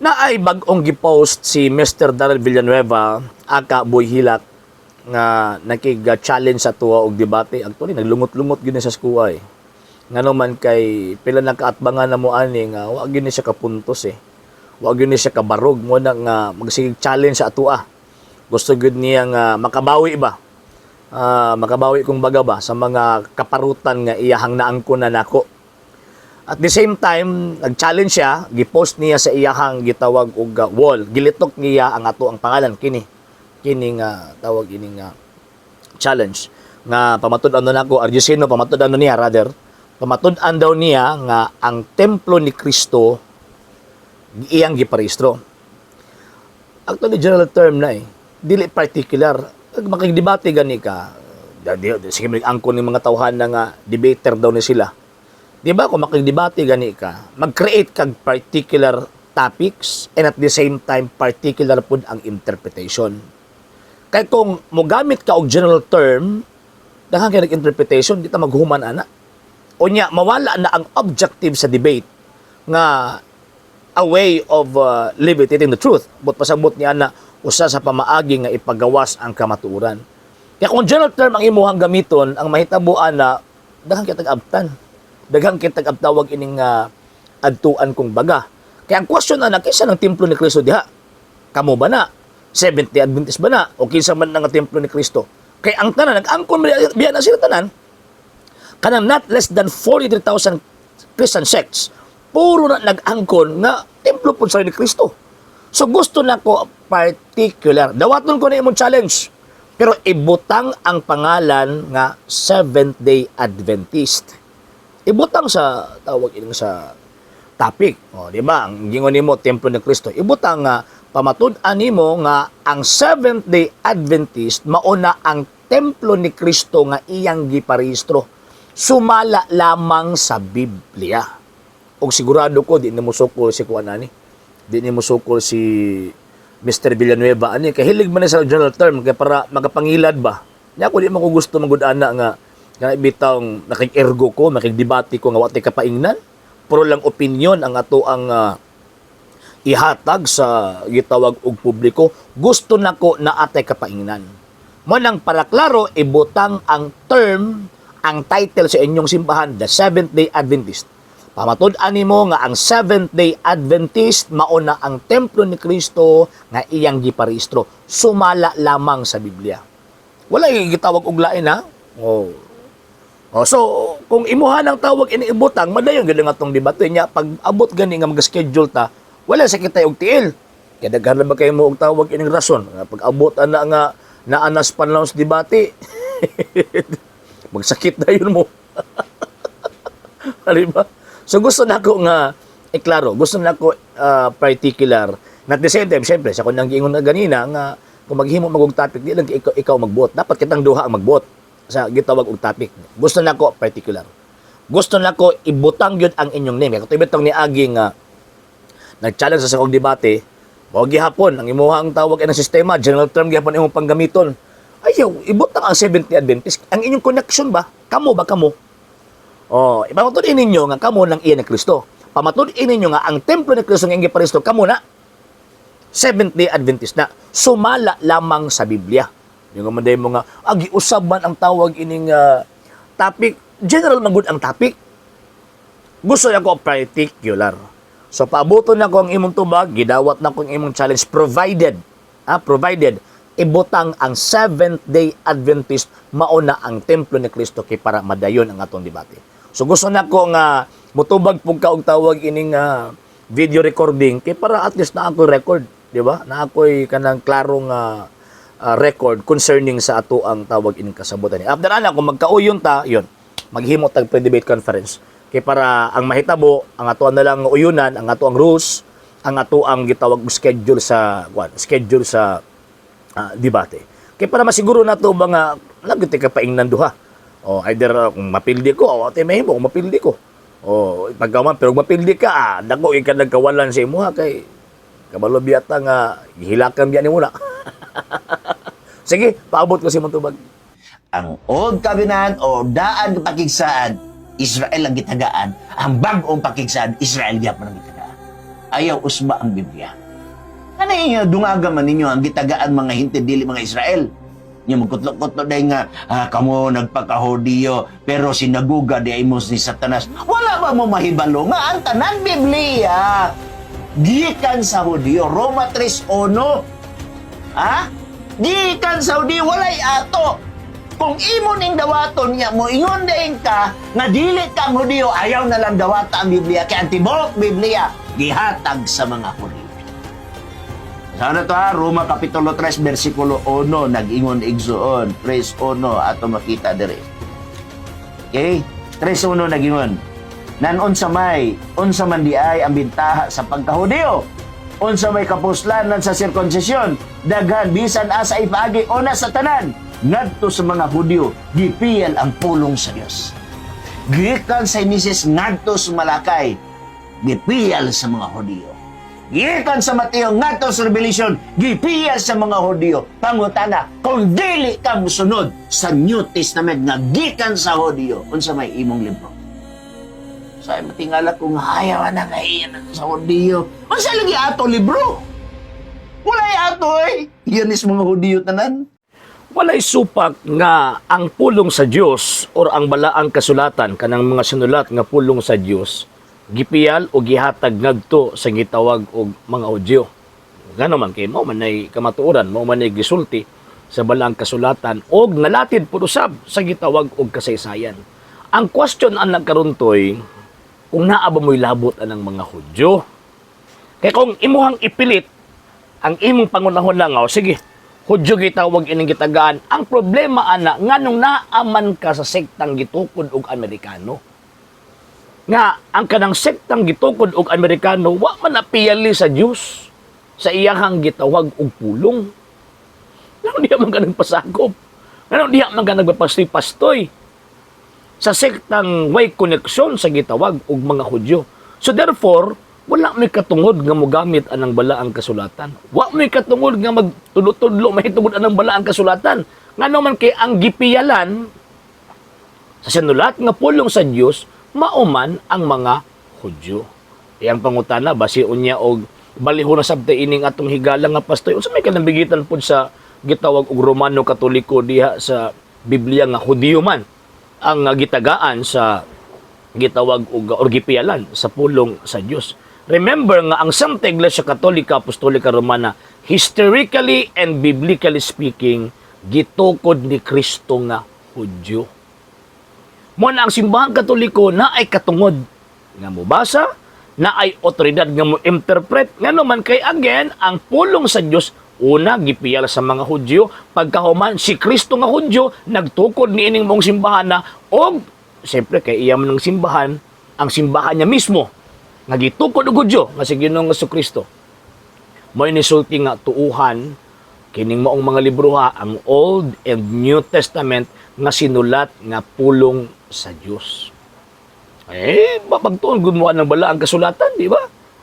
Naay bag-ong gipost si Mr. Daryl Villanueva aka Boy Hilak nga nakig-challenge sa tuwa og debate. Actually, naglungot-lungot gyud ni sa skuwa eh. Ngano man kay pila na kaatbangan na mo ani nga wa gyud ni siya kapuntos eh. Wa gyud ni siya kabarog mo na nga magsigig challenge sa atua. Gusto gyud niya nga makabawi ba? Ah, makabawi kung baga ba sa mga kaparutan nga iyahang naangkon na nako. At the same time, nag-challenge siya, gipost niya sa iyahang gitawag og wall. Gilitok niya ang ato ang pangalan kini. Kini nga tawag ini nga challenge nga pamatud-an nako Arjusino, pamatud-an niya, rather pamatud-an daw niya nga ang templo ni Kristo iyang giparehistro. Actually, general term na eh. Dili particular. Pag makigdebate gani ka, sige, angkon ng mga tawhan na nga debater daw ni sila. Di ba kung makigdebate gani ka, mag-create kag particular topics and at the same time particular pud ang interpretation. Kay kung mogamit ka og general term, daghan kay nag-interpretation, di ta maghuman ana. Unya mawala na ang objective sa debate nga a way of levitating the truth. But pasabot niya na usa sa pamaagi nga ipagawas ang kamatuoran. Kaya kung general term ang imuhang gamiton, ang mahitabuan na daghan kay tag-abtan. Daghan kay tag-abtawag ining adtuan kung baga. Kaya ang question na, kinsa ng templo ni Kristo diha? Kamo ba na? Seventh-day Adventist ba na? O kinsa man nga templo ni Kristo? Kay ang tanan nag-angkon biya na sila tanan kanang not less than 43,000 Christian sects, puro na nag-angkon nga templo po sa ni Kristo. So gusto na ko particular. Dawaton ko na imong challenge. Pero ibutang ang pangalan nga Seventh Day Adventist. Ibutang sa tawag ining sa topic. O, di ba? Ang gingon nimo templo ni Kristo. Ibutang nga pamatud-an nimo nga ang Seventh Day Adventist mauna ang templo ni Kristo nga iyang giparehistro. Sumala lamang sa Biblia. Og sigurado ko di nimo sukol si kuan ani. Di nimo sukol si Mr. Villanueva ani kay hilig man ni sa general term kay para makapangilad ba. Nya ako di man ko gusto magud ana nga nga bitawng nakig-ergo ko, makigdebate ko nga wa tay kapaingnan. Puro lang opinion ang ato ang ihatag sa gitawag og publiko. Gusto nako na atay kapaingnan. Mo nang para klaro, ibutang ang term, ang title sa inyong simbahan, the Seventh Day Adventist. Pamatud-an nimo nga ang Seventh Day Adventist mauna ang templo ni Kristo nga iyang giparehistro. Sumala lamang sa Biblia. Wala yung gitawag og lain ha. Oh. Oh, so kung imuha ng tawag ini ibutang, madayon gyud ang atong debate nya. Pag abot gani nga mag-schedule ta, wala sa kita og tiil. Kaya daghan na ba kayo mo og tawag ining rason? Nga pag abot ana nga naanas panlaws debate, magsakit na yun mo. Di ba? So gusto na ako nga iklaro, gusto na ako particular. Na at the same time, syempre, sa kung giingon na ganina nga kung maghimo magog topic, di lang ikaw magbuot. Dapat kitang duha ang magbuot sa gitawag og topic. Gusto na ako particular. Gusto na ko ibutang yun ang inyong name. Kaya kung ni agi nga nag-challenge sa akong debate, wa gihapon ang imuhang tawag ng sistema, general term gihapon imong panggamiton. Ayaw, ibutang ang Seventh-day Adventist. Ang inyong connection ba? Kamo ba kamo? Oh, ipamatud ninyo nga kamo nang iya ni Kristo. Pamatud ninyo nga ang templo ni Kristo nga iyang giparehistro kamo na. Seventh Day Adventist na sumala lamang sa Biblia. Yung nga man mo nga agi usab man ang tawag ining topic, general man gud ang topic. Gusto niya ko particular. So paabuton na ko ang imong tubag, gidawat na ko ang imong challenge provided, provided ibutang ang Seventh Day Adventist mauna ang templo ni Kristo kay para madayon ang atong debate. So gusto na ko nga mutubag pug ka og tawag ining video recording kay para at least na ako record, di ba? Na ako'y kanang klarong record concerning sa ato ang tawag ining kasabutan. After ana kung magkauyon ta, yun, maghimo tag pre-debate conference kay para ang mahitabo ang ato na lang uyunan, ang ato ang rules, ang ato ang gitawag og schedule sa kwan, schedule sa debate. Kay para masiguro nato ba nga lagi ka paingnan duha. O either kung mapildi ko, o ate mahimo kung mapildi ko. O pagka man pero kung mapildi ka, dako ka nagkawalan sa imuha kay kabalo biyata nga gihilakan biya nimo na. Sige, paabot ko si imong tubag. Ang Old Covenant o daan nga pakigsaad, Israel ang gitagaan. Ang bag-ong pakigsaad, Israel gyapon ang gitagaan. Ayaw usba ang Biblia. Ano inyo, dungaga man ninyo ang gitagaan mga hinte dili mga Israel. Nya magkutlo-kutlo dahil nga, kamo nagpakahudiyo, pero sinaguga di ay mo ni Satanas. Wala ba mo mahibalo nga ang tanan Biblia gikan sa Hudiyo? Roma 3:1. Ha? Gikan sa Hudiyo, walay ato. Kung imo ning dawaton niya mo ingon dayon ka nga dili ka ang Hudiyo, ayaw na lang dawata ang Biblia kay ang tibuok Biblia gihatag sa mga Hudiyo. Sana to ha, Roma Kapitulo 3, versikulo 1, nag-ingon igsuon, 3:1, ato makita diri. Okay? 3:1 nag-ingon. Nan unsa may, unsa man di ay ang bintaha sa pagkahudiyo? Unsa may kapuslanan sa sirkunsisyon? Daghan bisan asa ipaagi una sa tanan ngadto sa mga Hudyo, gipiyal ang pulong sa Dios. Gikan sa Genesis ngadto sa Malakay, gipiyal sa mga Hudyo. Gikan sa Mateo ngadto sa Revelation, gipiyal sa mga Hudyo. Pangutana, kung dili ka mosunod sa New Testament nga gikan sa Hudyo, unsa may imong libro? Sa matingala kung ayaw na nga sa Hudyo. Unsa lagi ato libro? Walay ato eh. Yan is mga Hudyo tanan. Walay supak nga ang pulong sa Dios or ang balaang kasulatan, kanang mga sinulat nga pulong sa Dios, gipiyal o gihatag ngadto sa gitawag og mga Hudyo. Ngano man kay mao man nay kamatuoran, mao man nay gisulti sa balaang kasulatan og nalatid pud usab sa gitawag og kasaysayan. Ang question ang nagkaruntoy kung naa ba mo'y labot anang mga Hudyo. Kay kung imuhang ipilit ang imong pangunahon lang, oh, sige, Hudyo gitawag ining gitagaan. Ang problema ana, nganong naaman ka sa sektang gitukod og Amerikano? Nga ang kanang sektang gitukod og Amerikano wa man napiyali sa Dios sa iyahang gitawag og pulong. Ngano diha man ka nagpasakop? Ngano diha man ka nagpapastoy-pastoy sa sektang way koneksyon sa gitawag og mga Hudyo? So therefore, wala may katungod nga mogamit anang balaang kasulatan. Wa may katungod nga magtudlo-tudlo mahitungod anang balaang kasulatan. Ngano man kay ang gipiyalan sa sinulat nga pulong sa Dios mauman ang mga Hudyo. Iyang pangutana basi unya og baliho na sabta ining atong higala nga pastoy. Unsa may kalambigitan pud sa gitawag og Romano Katoliko diha sa Biblia nga Hudiyo man ang gitagaan sa gitawag og or gipiyalan sa pulong sa Dios? Remember nga ang Santa Iglesia Katolika Apostolika Romana, historically and biblically speaking, gitukod ni Kristo nga Hudyo. Mo na ang Simbahang Katoliko na ay katungod nga mobasa, na ay otoridad nga mo interpret, ngano man kay again ang pulong sa Dios una gipiyal sa mga Hudyo, pagkahuman si Kristo nga Hudyo nagtukod ni ining mong simbahan na og siyempre kay iya man ng simbahan, ang simbahan niya mismo nga gitukod og Hudyo nga si Ginoong Kristo. Mo'y nisulti nga tuuhan kining maong mga libro ha, ang Old and New Testament nga sinulat nga pulong sa Dios. Eh, mapagtuon gud mo ang balaang kasulatan, di ba?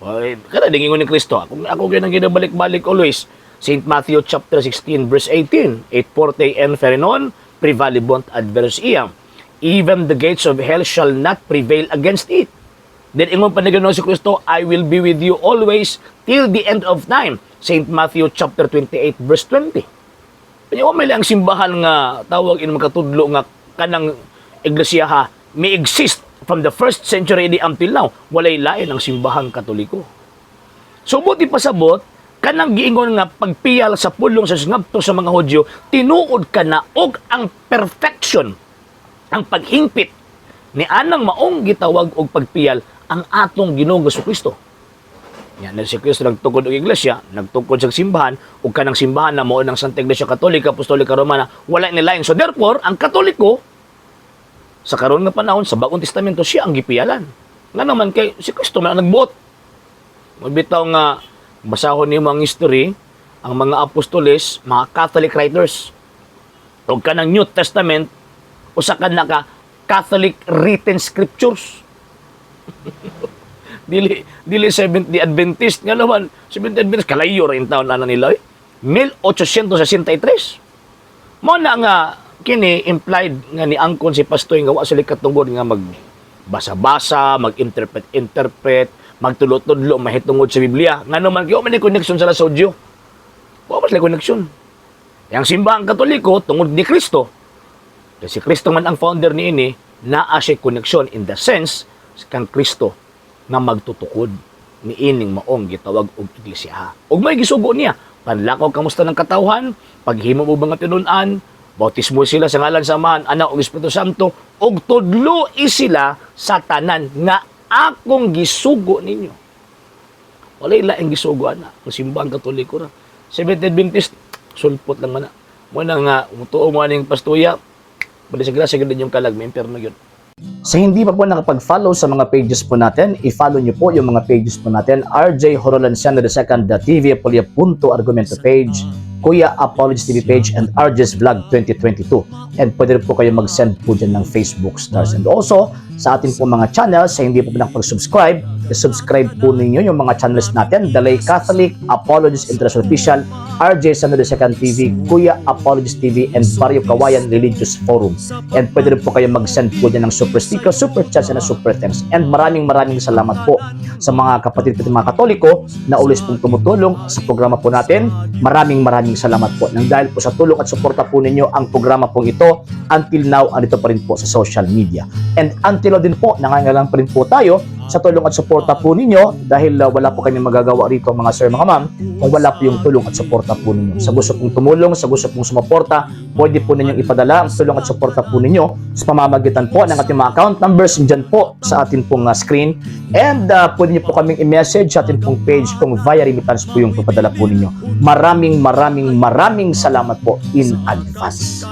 Ay, kada dingingon ni Kristo. Ako ako gyud ang ginabalik-balik always. St. Matthew chapter 16 verse 18, "Et portae infernorum prevalebunt adversus eam. Even the gates of hell shall not prevail against it." Then ingon pa ni Ginoong si Kristo, "I will be with you always till the end of time." St. Matthew chapter 28 verse 20. Kanya wa may lang simbahan nga tawag in makatudlo nga kanang iglesia ha may exist from the first century AD until now. Walay lain ang Simbahang Katoliko. So buti pasabot, kanang giingon nga pagpiyal sa pulong sa ngadto sa mga Hudyo, tinuod ka na og ang perfection, ang paghingpit ni anang maong gitawag og pagpiyal ang atong Ginoong Kristo. Yan, na si Kristo nagtukod og iglesia, nagtukod sa simbahan, ug kanang simbahan na mao ng Santa Iglesia Katolika Apostolika Romana, wala ni lain. So therefore, ang Katoliko sa karon nga panahon sa Bagong Testamento siya ang gipiyalan. Nga naman kay si Kristo man ang nagbuot. Magbitaw nga basahon nimo ang history, ang mga apostoles, mga Catholic writers. Ug kanang New Testament usa ka naka Catholic written scriptures. Dili dili Seventh Day Adventist, nga naman Seventh Day Adventist kalayo ra in taon ana nila eh. 1863. Mo na nga kini implied nga ni angkon si Pastoy nga wa sila katungod nga mag basa-basa, mag-interpret interpret, Magtudlo-tudlo mahitungod sa Biblia. Ngano man kay man connection sa Hudyo. Wa man sila connection. Yang Simbahang Katoliko tungod ni Kristo. Kasi si Kristo man ang founder niini, naa siya connection in the sense kang Kristo nga magtutukod niining maong gitawag og iglesia. Ug may gisugo niya, panlakaw kamusta ng katawhan, paghimo mo mga tinun-an, bautismo sila sa ngalan sa Amahan, Anak ug Espiritu Santo, ug tudloi sila sa tanan nga akong gisugo ninyo. Walay laing gisugo ana ang Simbahang Katoliko ra. Seventh Adventist, sulpot lang man na. Mo na nga mutuo mo aning pastuya, bali sa grasya gud yung kalag, may impierno gyud. Sa hindi pa po nakapag-follow sa mga pages po natin, i-follow niyo po yung mga pages po natin. RJ Horolanciano II, the TV Apolia Punto Argumento page, Kuya Apologies TV page, and RJ's Vlog 2022. And pwede rin po kayo mag-send po dyan ng Facebook stars. And also, sa atin po mga channels, sa hindi po nakapag-subscribe, i-subscribe po ninyo yung mga channels natin. Dalay Catholic, Apologies International Official, RJ Sano II TV, Kuya Apologies TV, and Barrio Kawayan Religious Forum. And pwede rin po kayo mag-send po dyan ng super sticker, super chats, and super thanks. And maraming maraming salamat po sa mga kapatid po mga Katoliko na always pong tumutulong sa programa po natin. Maraming maraming salamat po. Nang dahil po sa tulong at suporta po ninyo ang programa pong ito, until now, andito pa rin po sa social media. And until now din po, nangangailangan pa rin po tayo sa tulong at suporta po ninyo dahil wala po kami magagawa rito, mga sir, mga ma'am, kung wala po yung tulong at suporta po ninyo. Sa gusto pong tumulong, sa gusto pong sumuporta, pwede po ninyong ipadala ang tulong at suporta po ninyo sa pamamagitan po ng ating mga account numbers dyan po sa atin pong screen. And pwede niyo po kaming i-message sa atin pong page kung via remittance po yung papadala po ninyo. Maraming maraming maraming salamat po in advance.